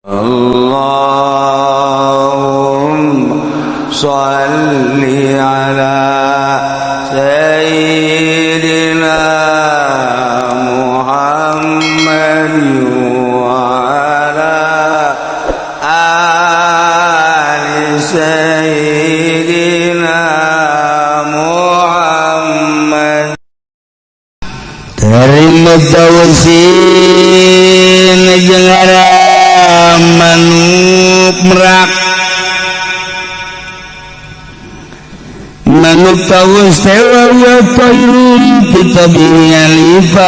Allahumma shalli ala sayyidina Muhammad wa ala ali sayyidina Muhammad. Terima tausin jeung manuk merak, manuk tawus teh wa tayrun titabi alifah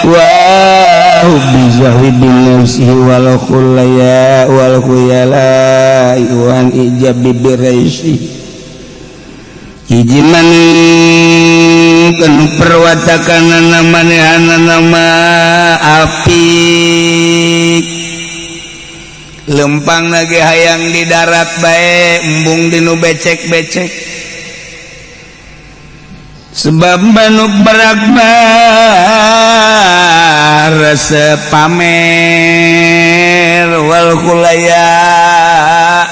wa bizahwi bin nafsihi wal khulaya wal khuyala wan ijab bi hiji manuk anu perwatakanana manehanana mah apik, lempang lagi hayang di darat bae, embung dinu becek-becek, sebab manuk merak mah resep pamer, wal khuyala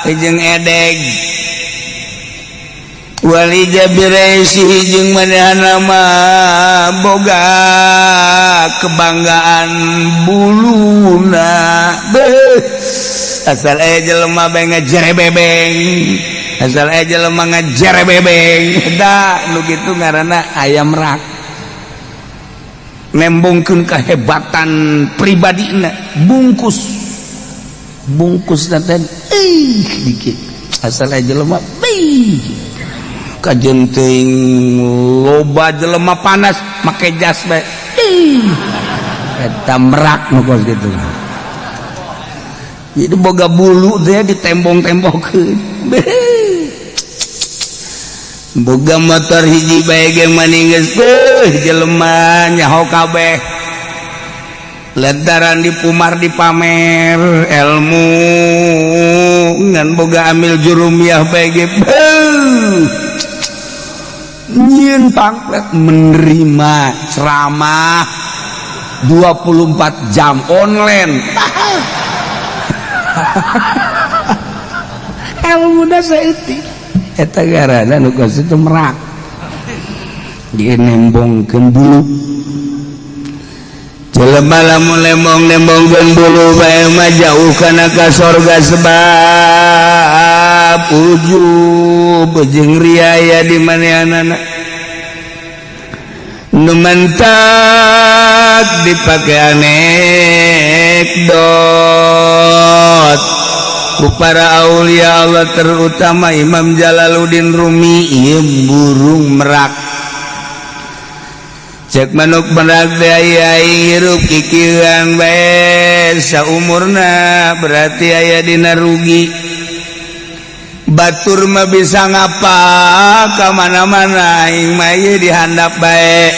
jeung edeg, wal ijab biraisihi jeung manehna mah boga kebanggaan buluna. Beuh, asal aya jelema bae ngejere bebeng, asal aya jelema ngejere bebeng. Da nu kitu ngaranna ayam rak, nembongkeun kehebatan pribadina, bungkus bungkus teh ih dikit, asal aya jelema beuh kajen teuing loba jelema panas make jas bae. Ih, eta merak nu kos kitu. Jadi boga bulu teh ditembong-tembongkeun. Boga motor hiji bae ge mani geus beuh jelema nyaho kabeh, lantaran dipumar dipamer ilmu. Ngan boga amil jurumiyah bae ge beuh nyieun pamflet menerima ceramah 24 jam online. Ilmu saeutik eta garana nu kos itu merak, dia nembongkeun bulu. Jelema lamun lembong nembongkeun bulu bae mah jauh kana ka sorga, sebab ujub jeung riaya di manehanana. Nu mantak dipake anekdot ku para aulia Allah, terutama Imam Jalaluddin Rumi, ieu burung merak. Cek manuk merak teh aya hirup kikieuan bae saumurna, berarti aya dina rugi. Batur mah bisa ngapa ka mana-mana, aing mah ieu dihandap bae.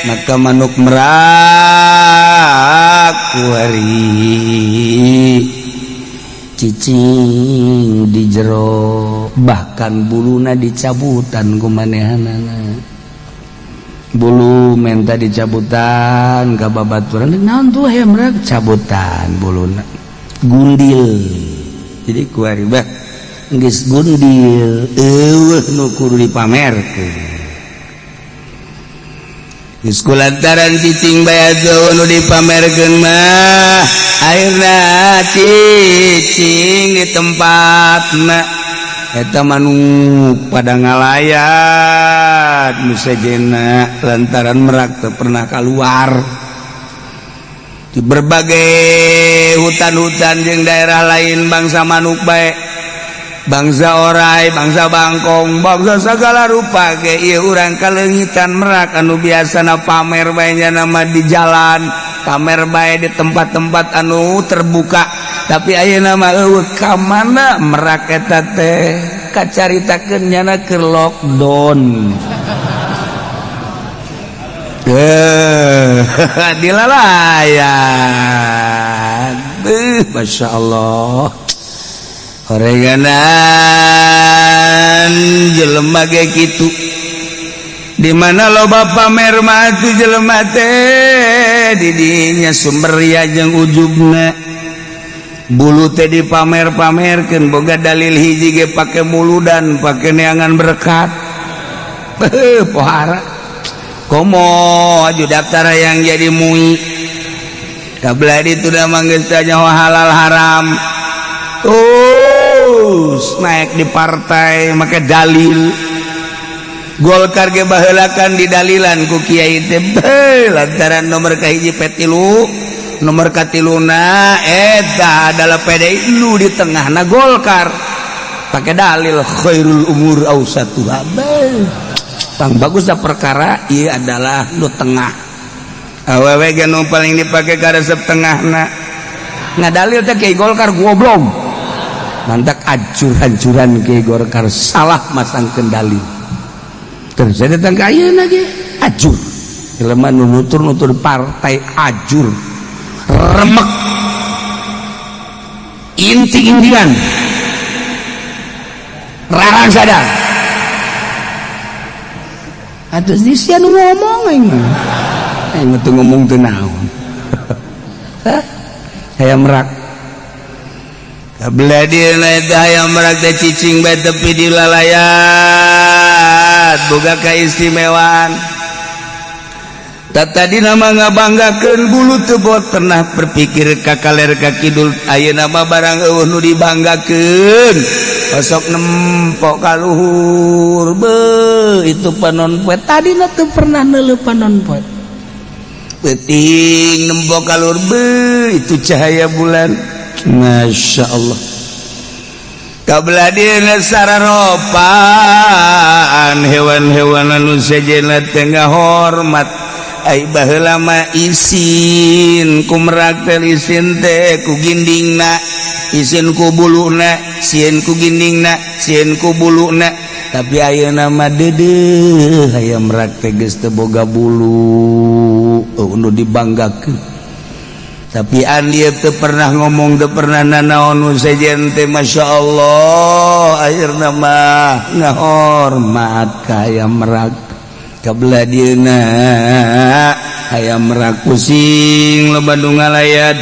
Maka manuk merak kuari cicing di jero, bahkan buluna dicabutan ku manehanana. Bulu menta dicabutan ka babaturan, naon tuh hayam merak cabutan buluna gundil. Jadi kuari bah geus gundil, eueuh nu kudu dipamerkeun. Geus kulantaran cicing bae atuh nu dipamerkeun mah, akhirna cicing di tempatna. Eta manuk pada ngalayat nu sejenna, lantaran merak teu pernah keluar di berbagai hutan-hutan jeung daerah lain. Bangsa manuk bae, bangsa orai, bangsa bangkong, bangsa segala rupa ge ieu urang kaleungitan merak anu biasana pamer bae nama di jalan, pamer bae di tempat-tempat anu terbuka. Tapi ayeuna mah eueuh, ka mana merak eta teh? Kacaritakeun nyana keur lockdown. Eh, dilalayan. Masya Allah. Horenganan jelema ge kitu, di mana loba pamer mah atuh jelema teh. teh didinya sumber ria jeung ujubna. Bulu teh dipamer-pamerkeun, boga dalil hiji ge pake muludan, pake neangan berkat. Beuh, pohara. Komo aju daftar yang jadi MUI. Kabelah ditu da mah geus teu nyaho halal haram. Terus naik di partai make dalil. Golkar ge baheulakan didalilan ku kiai teh, beuh, lantaran nomor kahiji P3, nomor katiluna eta adalah PDI, nu di tengahna Golkar. Pakai dalil khairul umur ausatuha. Beuh, pang bagus dah perkara ieu adalah nu tengah. Awewe ge nu paling dipake karesep tengahna. Ngadalil teh kiai Golkar goblok. Mantak acur-ancuran kiai Golkar salah masangkeun dalil. Terus saya datang ke ayeuna ge ajur. Jelema nu nutur-nutur partai ajur. Remek. Inti-intian. Rarang sadar. Atuh di sia nu ngomong aing mah. Aing mah teu ngomong teu naon. Hah? Hayam merak. Kabelah dieuna eta hayam merak teh cicing bae tepi di lalayat, boga keistimewaan. Tadi nama ngabanggakeun bulu teu bot pernah berpikir ka kaler ka kidul, ayeuna mah barang eueuh nu dibanggakeun osok nempok ka luhur. Beuh, itu panon poe tadina teu pernah neuleuh panon poe, peuting nempok ka luhur. Beuh, itu cahaya bulan, Masya Allah. Kabelah dieuna sararopan hewan-hewan anu sejenna teh ngahormat. Ai baheula mah isin ku merak teh, isin teh ku gindingna, isin ku buluna, sieun ku gindingna, sieun ku buluna. Tapi ayeuna mah deudeuh hayam merak teh geus teu boga bulu, eueuh nu dibanggakeun. Tapi andi teu pernah ngomong, teu pernah nanaon nu sejen teh. Masya Allah, akhirna mah ngahormat ka hayam merak. Kabelah dieuna hayam merak pusing, loba nu ngalayat,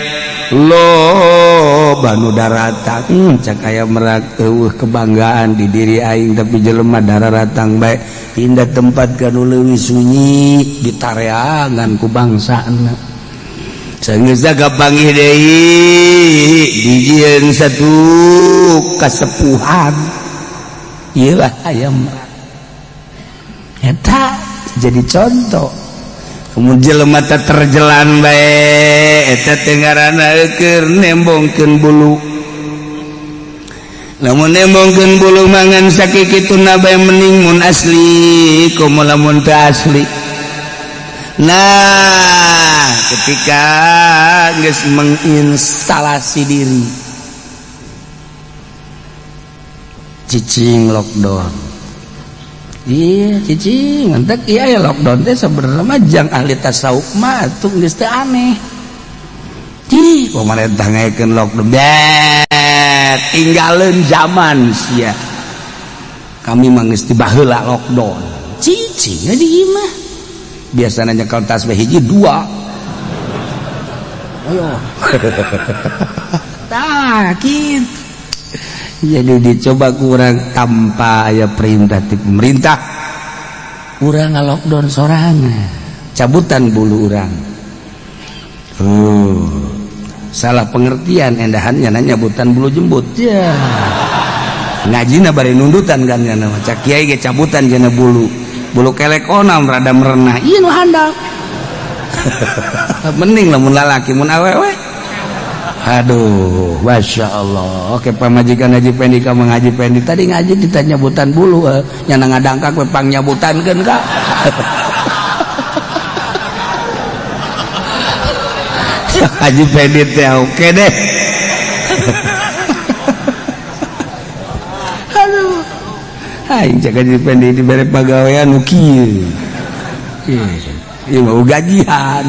loba nu daratang. Cak hayam merak, eueuh kebanggaan di diri aing, tapi jelema dararatang bae. Pindah tempat ka nu leuwih sunyi, ditareangan ku bangsana. Sanggeus kapanggih deui, dijieun satu kasepuhan. Ieu lah hayam merak eta jadi contoh. Kemudian jelema teh terjelan bae, eta teh ngaranna keur nembongkeun bulu. Lamun nembongkeun bulu mangan sakikituna bae, mending mun asli komo lamun teu asli. Nah, ketika geus menginstalasi diri, cicing lockdown. Iya, cicing entek iya ya. Lockdown teh sebenarnya mah jang ahli tasawuf mah atuh geus teu aneh. Cih, pemerintah ngayakeun lockdown bet tinggalin zaman sia. Kami mah geus tibaheula lockdown. Cicing di imah biasanya nyekel tas hiji dua. Ayo tah gitu. Jadi dicoba kurang tanpa aya perintah ti pemerintah, urang lockdown sorangan, cabutan bulu urang. Salah pengertian endahannya, nanya nyabutan bulu jembut ya. Ngajina bari nundutan kan nya, cak kiai ge cabutan jana bulu bulu kelek onam rada merenah, ieu nu handap. Mending lamun lalaki, mun awewe aduh, Masya Allah. Oke, pamajikan Haji Pendi ka Mang Haji Pendi tadi ngaji ditanya nyabutan bulu, nyana ngadangkak we pang nyabutankeun ka Haji Pendi teh. Oke deh, aduh, aing cek Haji Pendi dibere pagawean nu kieu. Ieu mau gajian.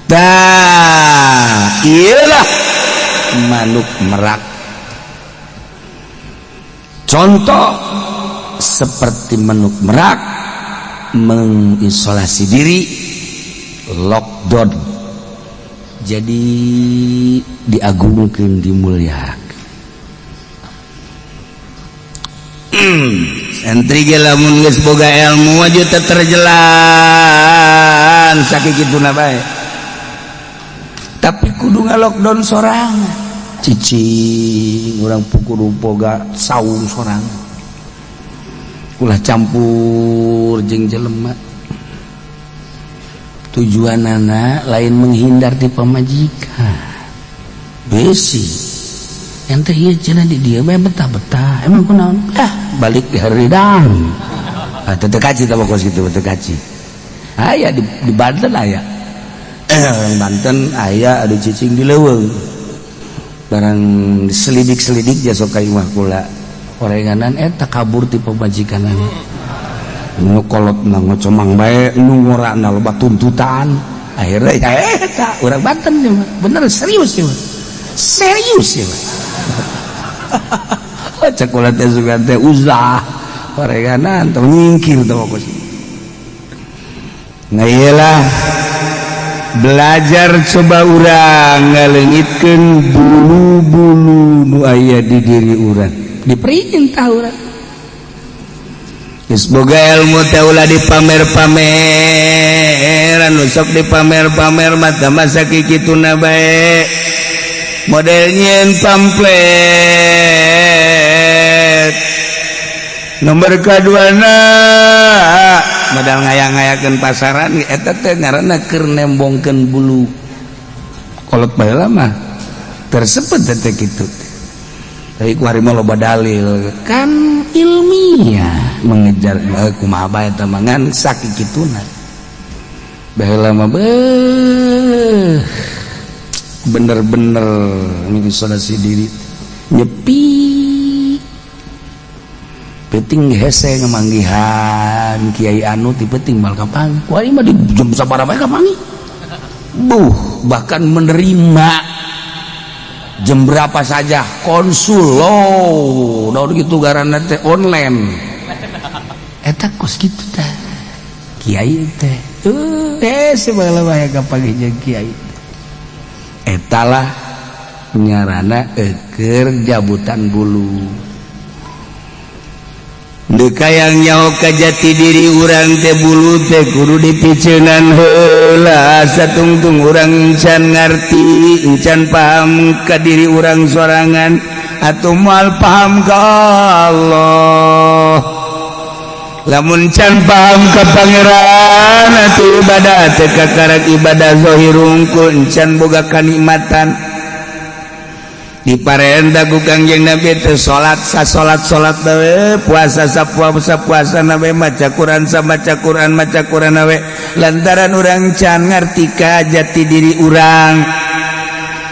Tah, iyalah manuk merak. Contoh seperti manuk merak mengisolasi diri, Lockdown, jadi diagungkan, dimuliakan. Santri ge lamun geus boga ilmu aju teu terjelan sakituna bae, tapi kudu ngalockdown sorangan. Cicing, urang kudu boga saung sorangan, ulah campur jeung jelema. Tujuan anak lain menghindar di pamajikan. Besi ente ieu cenah di dieu bae betah-betah, emang kunaon? Ah, balik di haridang. Ah, teu kaci tah kos kitu, teu kaci. Aya di Banten, aya orang Banten, aya anu cicing di leuweung. Barang selidik-selidik jasok ka imah kula, orenganan eta kabur ti pamajikanana. Nu kolotna ngocomang bae, nu ngorana loba tuntutan. Akhirnya ya eta urang Banten nih mah. Bener, serius ya mah, serius ya mah. Cek kula teh sugan teh uzlah orenganan teh nyingkir teh kos. Nah, iyalah, belajar, coba urang ngaleungitkeun bulu-bulu nu aya di diri urang, diperintah urang. Geus boga ilmu teh ulah dipamer-pameran. Nu sok dipamer-pamer mata masa kikituna bae, model nyieun pamflet. Nomor kaduana, modal ngayang-ngayakeun pasaran. Eta teh ngaranna keur nembongkeun bulu. Kolot baheula mah tersebut teh kitu. Tapi ku hari mah loba dalil kan, ilmiah mengejar kumaha bae eta mah, ngan sakikituna. Baheula mah beuh, bener-bener mengisolasi diri, nyepi. Penting hese ngemanggihan kiai anu ti penting mal kapanggih. Ku mah di jam sabaraha bae kapanggih. Buh, bahkan menerima jam berapa saja konsul lo daun gitu, garana teh online. Eta kos kitu teh kiai teh hese baheula bae kapanggih jeung kiai. Etalah ngarana eker jabutan bulu. Deka yang nyaho ka jati diri urang teh, bulu teh kudu dipiceunan heula. Satungtung urang encan ngarti, encan paham ka diri urang sorangan, atau moal paham ka Allah. Lamun can paham ka Pangeran, atuh ibadah teh kakarak ibadah zahir hungkul, encan boga kanikmatan. Diparenta ku Kangjeng Nabi teh salat sa salat, salat we, puasa sa puasa, puasa na we, maca Quran sa maca Quran, maca Quran we, lantaran urang can ngarti ka jati diri urang.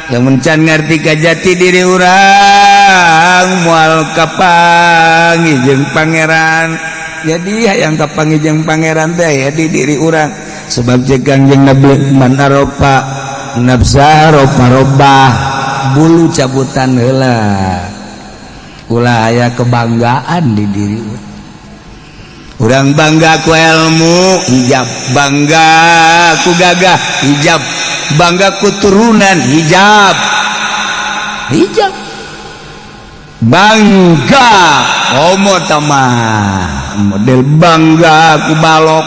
Lamun can ngarti ka jati diri urang, moal kapanggih jeung Pangeran. Jadi hayang kapanggih jeung Pangeran teh ya di diri urang, sebab cek Kangjeng Nabi, man arofa nafsa arofa robbah. Bulu cabutan heula, ulah aya kebanggaan di diri urang. Bangga ku ilmu, hijab. Bangga ku gagah, hijab. Bangga ku turunan, hijab, hijab. Bangga homo tamah model bangga ku balok,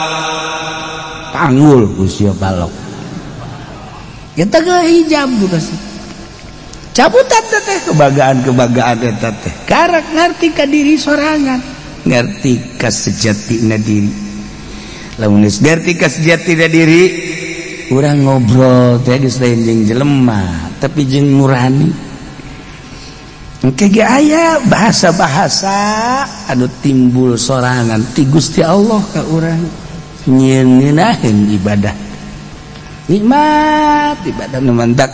panggul usia balok kita ke hijab bukan sih, cabutan teh kebanggaan. Kebanggaan eta teh karak ngerti ka diri sorangan, ngerti ka sejatina diri. Lamun geus ngerti ka sejatina diri, urang ngobrol teh geus lain jeung jelema, tapi jeung nurani. Engke ge aya bahasa-bahasa anu timbul sorangan ti Gusti Allah ka urang, nyieun ibadah nikmat. Ibadah nu mantak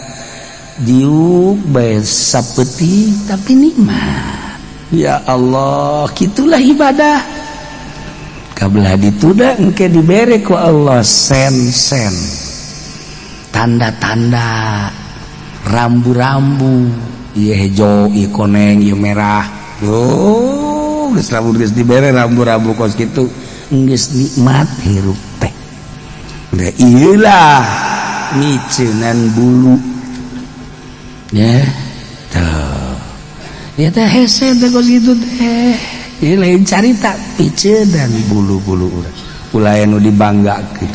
diuk bae sapeuting tapi nikmat. Ya Allah, gitulah ibadah. Kabelah dituda engke dibere ku Allah sen-sen, tanda-tanda, rambu-rambu, ieu hejo, ieu koneng, ieu merah. Oh, geus, lamun geus dibere rambu-rambu kos kitu, geus nikmat hirup teh. Nah, iyalah miceunan bulu ya tuh ya teh hese teh kos kitu teh. Ieu lain carita piceunan bulu-bulu urang ulah anu dibanggakeun.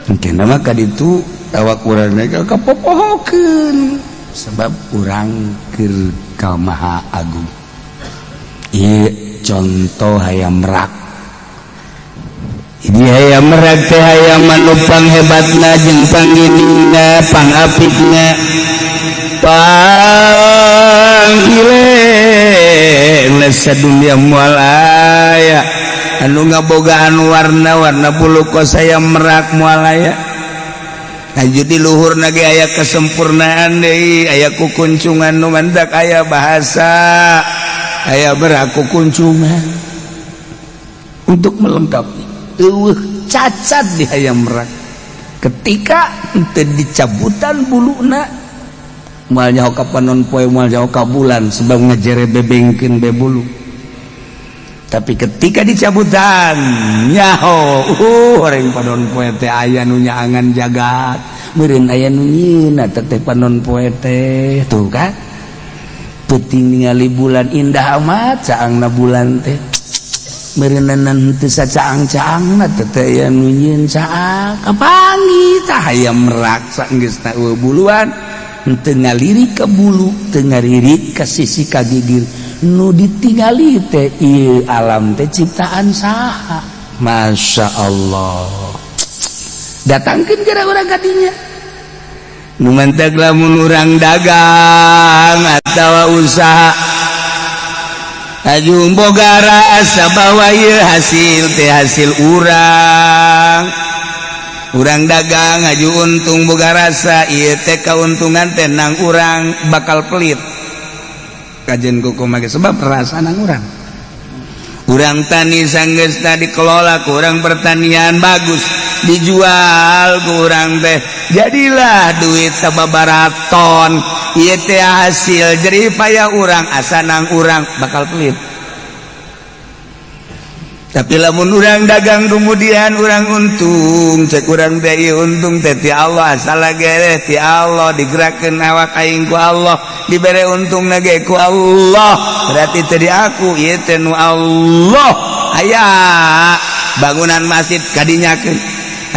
Mungkin mah ka ditu awak urang teh kapopohokeun sebab urang keur ka Maha Agung. Ieu contoh hayam merak. Ini hayam merak teh hayam anu panghebatna jeung pangginingna, pangapikna, panggile sadunia. Moal aya anu ngabogaan warna-warna bulu kos hayam merak, moal aya. Lanjut di luhur lagi aya kesempurnaan deui, aya kukuncungan nu mantak aya bahasa aya merak kukuncungan untuk melengkapi. Eueuh cacat di hayam merak. Ketika teu dicabutan buluna, moal nyaho ka panon poe, moal nyaho ka bulan, sebab ngajere bebengkeun be bulu. Tapi ketika dicabutan, nyaho orang panon poe teh aya nu nyaangan jagat, meureun aya nu nyieuna teh panon poe teh. Tuh kan, peuting ningali bulan indah amat caangna bulan teh, meureunan teu sacaang-caangna teh teh aya nu nyieun caang. Kapanggih tah hayam merak saenggeusna eueuh buluan, teu ngalirik ka bulu, teu ngalirik ka sisi ka gigir. Nu ditingali teh ieu alam teh ciptaan saha? Masya Allah. Datangkeun gara urang kadinya. Nu mantak lamun urang dagang atawa usaha aju boga rasa bahwa ieu hasil teh hasil urang. Urang dagang aju untung, boga rasa ieu teh kauntungan teh nang urang, bakal pelit kajen kuku make sebab rasa nang urang. Urang tani, sanggeusna dikelola ku urang pertanian bagus, dijual ku urang teh jadilah duit sababaraton, ieu teh hasil jerih payah urang, asa nang urang, bakal pelit. Tapi lamun urang dagang kemudian urang untung, cek urang teh ieu untung teh ti Allah, asal ge ti Allah, digerakkeun awak aing ku Allah, dibere untung ge ku Allah, berarti teh di aku, ieu teh nu Allah. Aya bangunan masjid kadinyakeun,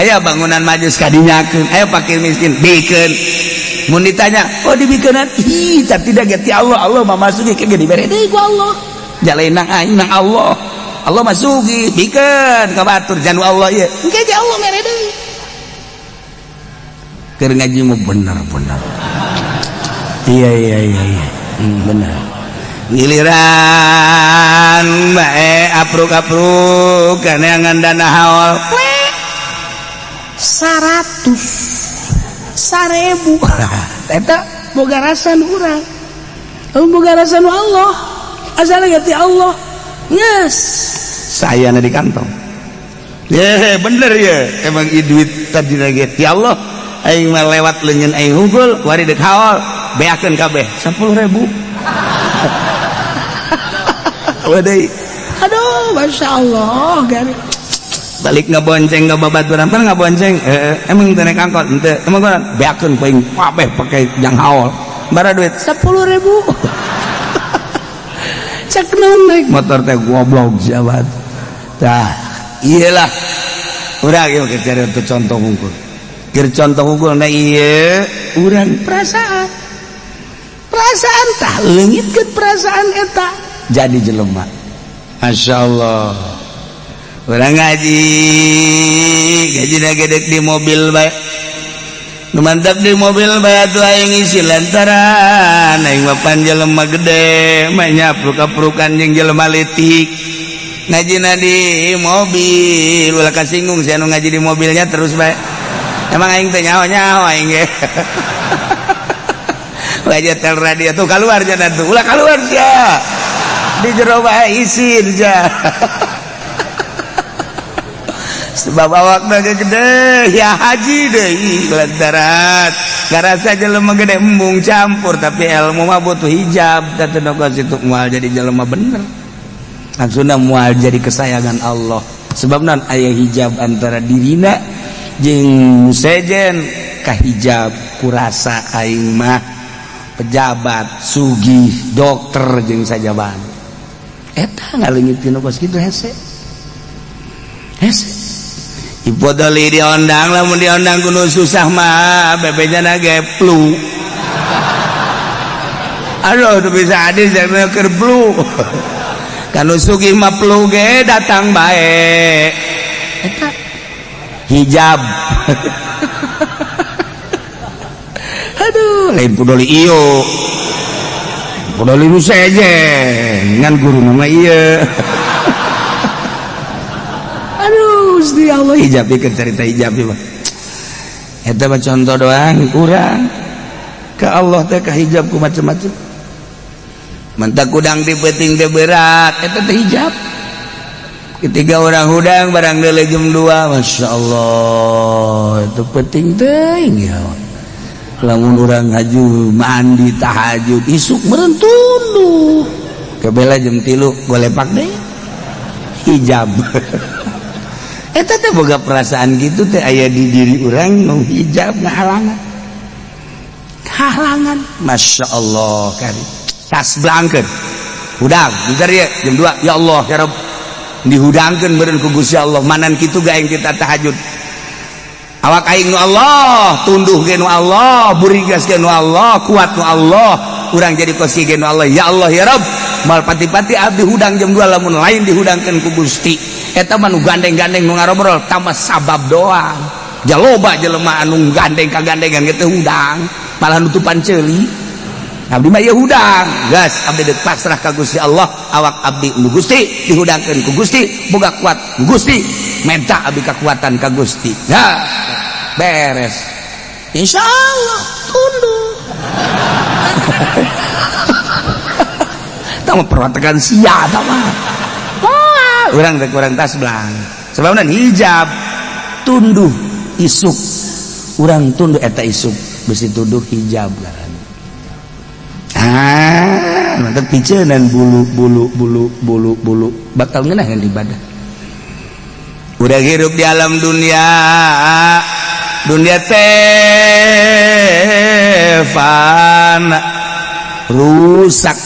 aya bangunan majlis kadinyakeun, aya fakir miskin bikeun. Mun ditanya, "Oh, dibikeunan?" Ih, tapi tidak ge ti Allah. Allah mah masuki ke dibere deui ku Allah, jalain nang aing nang Allah. Allah masuki bikeun ka batur janu Allah ieu engke ge Allah mere deui. Keur ngaji mah bener-bener iya, bener. Giliran bae apruk-apruk kaneangan dana haul 100 1000, eta boga rasa nu urang, boga rasa nu Allah, asal ti Allah. Yes, saya di kantong ya bener ya, emang duit tadi lagi ti Allah. Aing mah lewat leungeun aing hungkul wari dek haul, beakeun kabeh 10.000. Wadai. Aduh, masya Allah, gari. Balik ngebonceng ke babaturan pan ngabonceng, emang teu naik angkot henteu, emang kan beakeun paing kabeh pake jang haul. Bara duit 10.000. Cek naon naik motor teh goblok siapa. Tah, iyalah. Urang ieu keur cari contoh hungkul. Keur contoh hungkul na ieu urang perasaan. Perasaan tah leungitkeun perasaan eta jadi jelema. Masya Allah. Urang ngaji, ngaji gedek di mobil bae. Nu mantap di mobil bae atuh aing isi lantaran aing mah pan jelema gede, mah nyapruk-aprukan jeung jelema leutik. Ngajina di mobil, ulah kasinggung sia nu ngaji di mobilnya terus bae. Emang aing teh nyaho-nyaho aing ge. Ulah tel radio tuh keluar jangan tuh, ulah keluar sia. Di jero bae isin sia. Sebab awak gede ya haji deui lantaran ngarasa jelema gede embung campur, tapi ilmu mah butuh hijab. Teu situ moal jadi jelema bener, maksudna moal jadi kesayangan Allah, sebab non aya hijab antara dirina Jeung sejen kahijab kurasa aing mah pejabat, sugih, dokter jeung sajaban. Eta ngaleungit tina kos kitu hese. Hese. Ipodoli diondang, lamun diondang kudu susah mah bebejana ge flu. Aduh, tuh bisa hadis yang keur flu. Kanu sugih mah flu ge datang bae. Eta hijab. Aduh, lain pudoli iyo. Pudoli nu sejen, ngan guru nama ieu. Aduh, Gusti Allah, hijab ieu cerita hijab ieu mah. Eta mah contoh doang kurang. Ka Allah teh ka hijab ku macem-macem. Mentak kudang di peuting teh berat, eta teh hijab. Ketika orang hudang barang deuleu jam 2, Masya Allah, itu penting teuing ya. Lamun urang haju mandi tahajud isuk meureun tunduh. Kebela jam 3 golepak deh hijab. Eta teh boga perasaan gitu teh aya di diri urang nu hijab ngahalangan. Halangan, Masya Allah kari. Tas blangkeun. Hudang, bentar ya jam 2, ya Allah ya Rabb. Dihudangkeun meureun ku Gusti Allah, manan kitu ga aing kita tahajud. Awak aing nu Allah, tunduh ge nu Allah, burigas ge nu Allah, kuat nu Allah, urang jadi kos ge nu Allah. Ya Allah ya Rabb, mal pati-pati abdi hudang jam 2 lamun lain dihudangkeun ku Gusti. Eta mah nu gandeng-gandeng nu ngarobrol tambah sabab doang. Jaloba jelema anu gandeng kagandengan ge teu hudang, malah nutupan ceuli. Abdi mah ieu hudang, gas abdi deuk pasrah ka Gusti Allah, awak abdi nu Gusti dihudangkeun ku Gusti, boga kuat ku Gusti, menta abdi kekuatan ka Gusti. Ya, beres. Insya Allah tunduk. Tama perwatakan sia tama. Wah, urang teh kurang tas belang. Sebabna hijab tunduh isuk. Urang tunduh eta isuk besi tunduh hijab ngaranna. Ah, mantap picenan bulu bulu bulu bulu bulu bakal ngeunaheun ibadah. Udah hirup di alam dunia, dunia teh fana, rusak.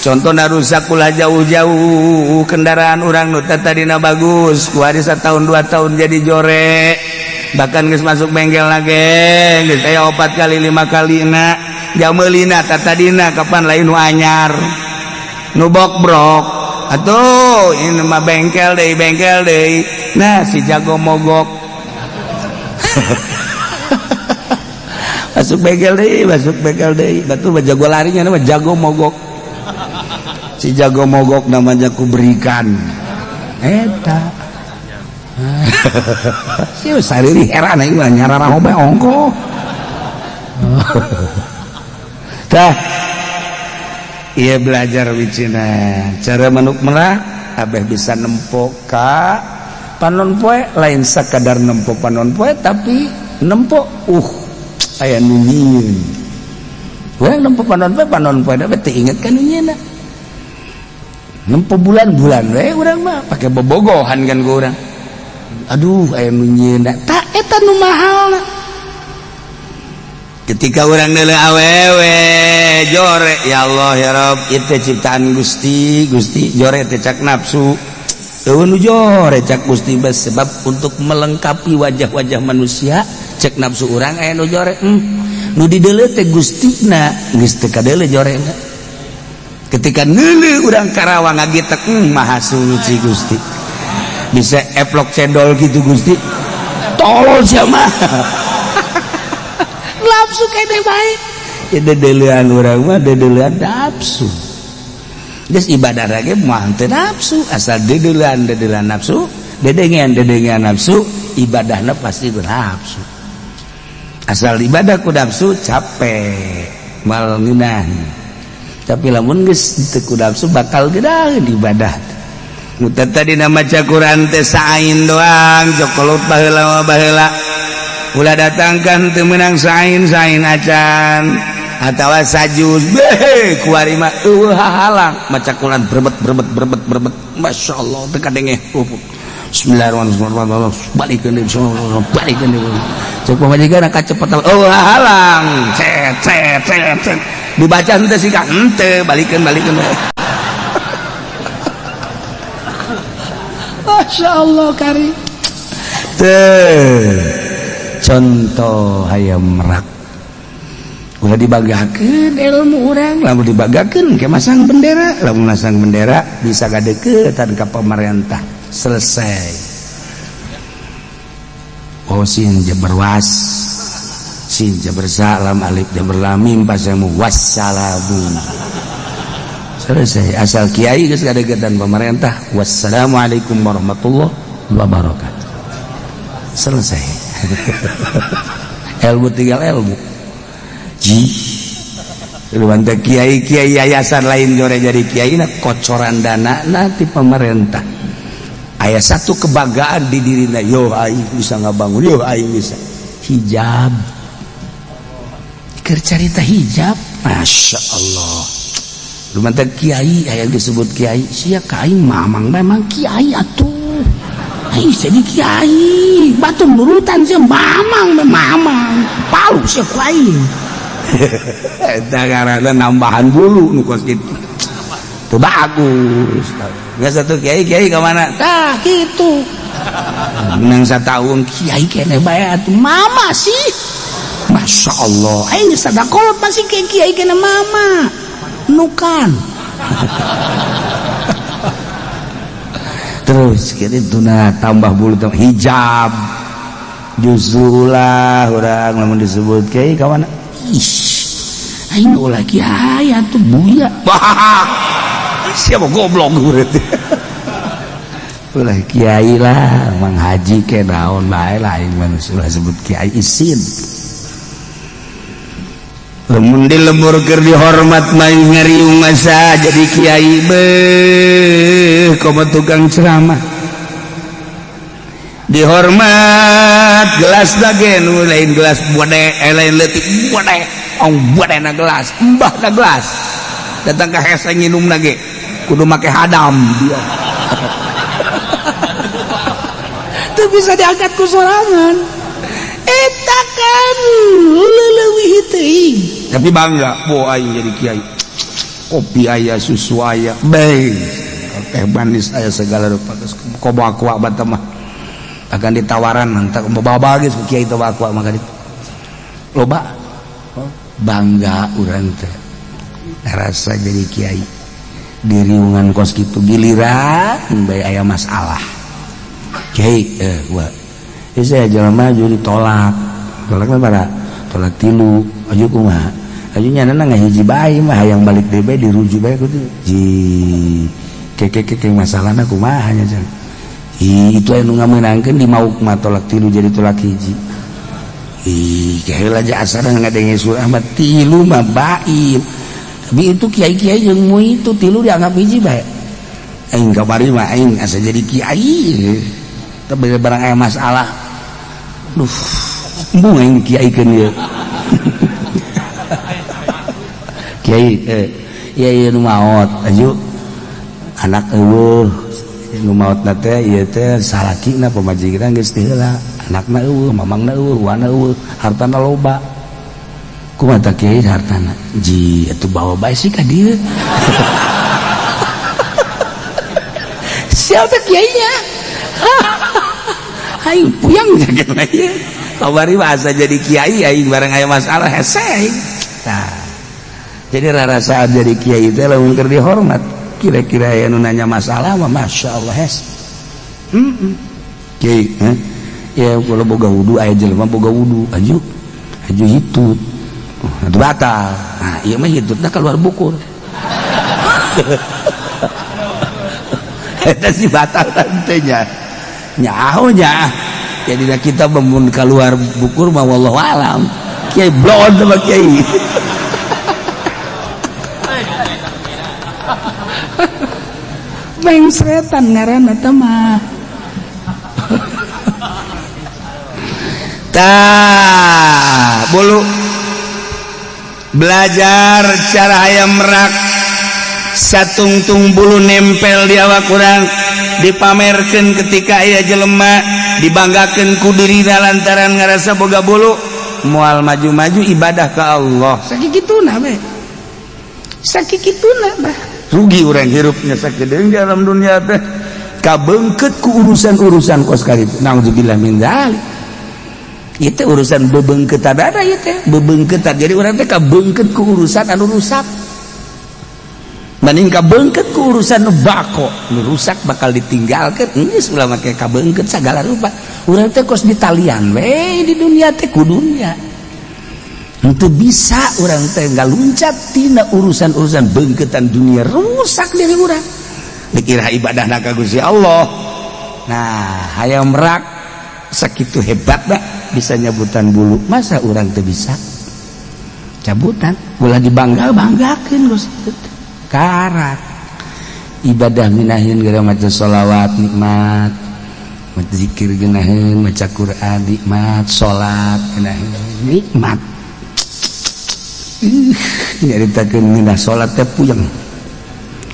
Contohna rusak ulah jauh-jauh, kendaraan urang nu tadina bagus, ku hari satahun 2 tahun jadi jore. Bahkan geus masuk bengkel lagi, geus aya 4 kali 5 kali na. Jamelina tatadina kapan lain nu anyar nu bokbrok atuh ini mah bengkel deui nah si jago mogok masuk bengkel deui batu mah jago larinya mah jago mogok si jago mogok namanya ku berikan eta si sariri heran aing mah nyarara hobe ongko. Tah, iya belajar wicina cara manuk merak abeh bisa nempo ka panon poe, lain sakadar nempo panon poe tapi nempo aya nu nyieun. Urang nempo panon poe da teu inget ka nu nyieunna. Nempo bulan-bulan we urang mah pake bobogohan kan ku urang. Aduh aya nu nyieunna, tah eta nu mahalna. Ketika orang nele awewe jore, ya Allah ya Rabb, itu ciptaan Gusti, Gusti jore teh cak nafsu. Eueun nu jore cak Gusti bes, sebab untuk melengkapi wajah-wajah manusia cek nafsu urang aya nu jore. Nu dideuleu teh Gustina geus teu kadeuleu jorena. Ketika neuleuh urang Karawang ngagitek, maha suci Gusti. Bisa eplok cendol gitu Gusti. Tolol sia mah. Nafsu kene bae. Ya dedeulean urang mah dedeulean nafsu. Geus ibadah lagi mah teu nafsu, asal dedeulean dedeulean nafsu, dedengean dedengean nafsu, ibadahna pasti bernafsu. Asal ibadah ku nafsu capek, mal ngeunah. Tapi lamun geus teu ku nafsu bakal gedaheun ibadah. Nu tadi maca Quran teh sain doang, jokolot baheula baheula. Ulah datangkan teu meunang sain-sain acan atawa sajuz beh kuari mah eueuh hahalang maca Quran berbet berbet berbet berbet masyaallah teu kadenge. Bismillahirrahmanirrahim balikeun deui, balikeun deui. Cek pamajikan kacepetan, oh halang, cet cet cet cet. Dibaca henteu sih ka henteu, balikeun balikeun. Masya Allah kari. Teh contoh hayam merak. Ulah dibanggakeun ilmu urang, lamun dibanggakeun ke masang bendera, lamun masang bendera bisa gadeukeutan ka pemerintah. Selesai. Oh sin jabar was, sin jabar salam, alif jabar lam mim pasamu wassalamu. Selesai. Asal kiai geus gadeukeutan pemerintah, wassalamualaikum warahmatullahi wabarakatuh. Selesai. Ilmu tinggal ilmu. Ji lu kiai kiai yayasan lain jore jadi kiai na kocoran dana nanti pemerintah. Aya satu kebanggaan di dirina, yo aing bisa ngabangun, yo aing bisa hijab. Keur carita hijab, Masya Allah. Lu mantap kiai, aya disebut kiai, sia ka aing mamang memang kiai atuh. Aing jadi kiai, batu nurutan sia mamang mamang, palu sia ku aing. Eta ngaranna nambahan bulu nu kos kitu. Teu bagus. Geus satu kiai kiai ka mana? Tah kitu. Menang satahun kiai keneh bae atuh mama sih. Masya Allah, aing geus sadakolot masih kiai kiai keneh mama. Nukan. Terus kitu nah tambah bulu tambah hijab. Justru ulah urang lamun disebut kiai ka mana? Ish, aing ulah kiai atuh buya. Wah, siapa goblok berarti. Ulah kiai lah, mang haji ke naon bae lah aing mah ulah sebut kiai isin. Lamun di lembur keur dihormat mah ngariung masa jadi kiai beuh komo tukang ceramah. Dihormat gelas dage nu lain gelas bode, lain leutik bode, ong bode na gelas, embah na gelas. Datang ka hese nginum nage kudu make hadam dia. Teu bisa diangkat ku sorangan. Eta kan leuwih teuing. Tapi bangga, bo aing jadi kiai. Kopi aya, susu aya, bae. Teh manis aya segala rupa geus komo aqua bata mah. Akan ditawaran mantap bawa geus ku kiai teh aqua mah ditu. Loba bangga urang teh. Rasa jadi kiai. Diriungan kos kitu giliran bae aya masalah. Kiai gua saya jalan maju ditolak. Tolak mah bara tolak tilu aju kumaha. Aju nyana ngahiji bae mah hayang balik deui bae dirujuk bae kudu. Ji keke keke masalahna kumaha nya jang. Ih, itu anu ngamenangkeun di mauk mah tolak tilu jadi tolak hiji. Ih, kaheula aja asana ngadenge surah mah tilu mah bain. Tapi itu kiai-kiai jeung mu itu tilu dianggap hiji bae. Aing kamari mah aing asa jadi kiai. Tapi barang aya masalah. Duh, embung aing dikiaikeun ieu. Kiai ieu ieu nu maot aju anak eueuh nu maotna teh ieu teh salakina pamajikan geus teu heula, anakna eueuh, mamangna eueuh, wana eueuh, hartana loba. Kumaha tah kiai hartana? Ji atuh bawa bae sih ka dieu. Siapa kiainya? Aing puyang jaket ieu. Kamari mah asa jadi kiai aing bareng aya masalah hese aing. Tah. Jadi rarasaan jadi kiai teh lamun keur dihormat, kira-kira aya nu nanya masalah mah Masya Allah hese. Kiai, heh. Ya kalau boga wudu aya jelema boga wudu, aju aju hitut. Atuh batal. Nah, ieu mah hitutna keluar bukur. Eta sih batal tantenya. Nyaho nya. Jadi kita memun keluar bukur mah wallahu alam. Kiai blon sama kiai. Mengsretan ngaranna teh mah. Tah, bulu belajar cara hayam merak. Satungtung bulu nempel di awak urang, dipamerkan ketika aya jelema, dibanggakan ku dirina lantaran ngerasa boga bulu, moal maju-maju ibadah ke Allah. Sakituna we, sakituna bah. Rugi urang hirupnya sakedeung di alam dunia teh, kabeungkeut ku urusan-urusan kos kitu. Naudzubillah min dzalik. Itu urusan bebeungkeutan ada ieu teh, bebeungkeutan. Jadi urang teh kabeungkeut ku urusan anu rusak banding kabeungkeut ku urusan nu bako. Nu rusak bakal ditinggalkeun, geus ulah make kabeungkeut sagala rupa. Urang teh kos ditalian we di dunia teh ku dunia. Henteu bisa urang teh ngaluncat tina urusan-urusan beungkeutan dunia, rusak diri urang, dikira ibadahna ka Gusti Allah. Nah, hayam merak sakitu hebat dah bisa nyabutan bulu, masa urang teu bisa cabutan? Ulah dibangga banggakeun Gusti. Karak ibadah minahin gara maca sholawat nikmat, maca zikir geunaheun, maca Quran nikmat, salat geunaheun nikmat. Nyaritakeun ngeunah salat teh puyeng.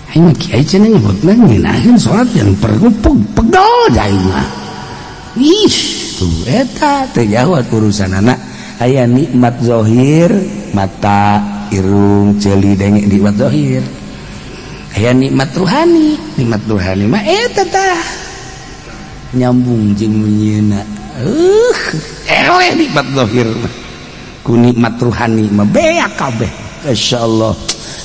Aing mah kiai cenah nyebutna ngeunaheun salat yang perlu pegel aing mah. Ih, tuh eta teh jauh urusanana. Aya nikmat zahir, mata, irung, ceuli, denge, nikmat zahir. Aya nikmat ruhani, nikmat ruhani mah eta tah nyambung jeung nyieuna. Eleh nikmat zahir mah ku nikmat ruhani mah beak kabeh. Masyaallah,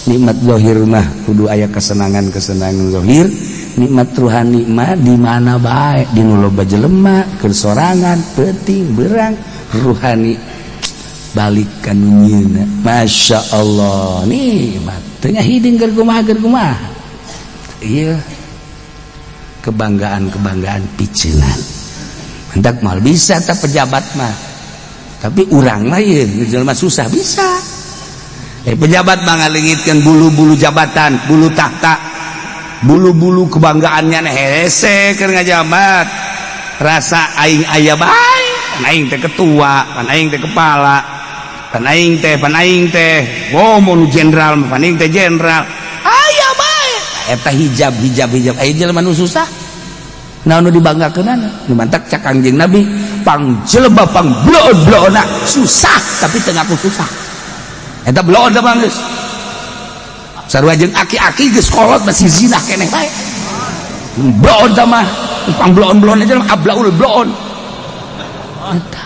nikmat zahir mah kudu aya kesenangan-kesenangan zahir. Nikmat ruhani mah di mana bae, di nu loba jelema, keur sorangan, peuting berang, ruhani balik ka nu nyieuna. Masya Allah, nikmat teu hideung keur kumaha, keur kumaha. Ieu kebanggaan-kebanggaan piceunan hendak mal bisa tak pejabat mah, tapi urang mah ieu jelema susah bisa. Pejabat mah ngalengitkeun bulu-bulu jabatan, bulu tahta, bulu-bulu kebanggaannya. Hese keur ngajabat, rasa aing aya bae, pan aing teh ketua, pan aing teh kepala, pan aing teh, pan aing teh, oh, nu jenderal, pan aing teh jenderal, aya bae eta hijab hijab hijab. Aya jelema nu susah, naon nu dibanggakeunana? Nu mantak cak Kangjeng Nabi, pang jelema pang bloon-bloonna susah tapi teu ngaku susah. Eta bloon teh bang, geus sarua jeung aki-aki geus kolot masih zina keneh bae. Bloon teh mah pang bloon-bloon aja, ablaul bloon eta.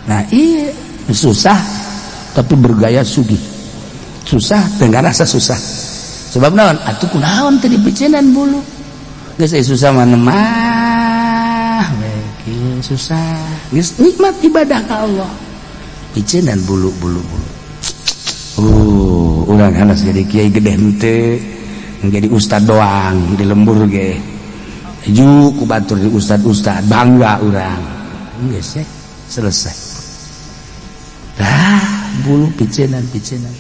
Nah, iya, susah tapi bergaya sugih, susah teu ngarasa susah. Sebab naon atuh, kunaon teu dipiceunan bulu? Geus susah mah mah we susah, geus nikmat ibadah ka Allah, piceunan bulu bulu bulu. Urang hanas jadi kiai gede henteu, jadi ustad doang di lembur ge ju ku batur di ustad-ustad, bangga urang. Geus ya, selesai. Dah bulu piceunan piceunan.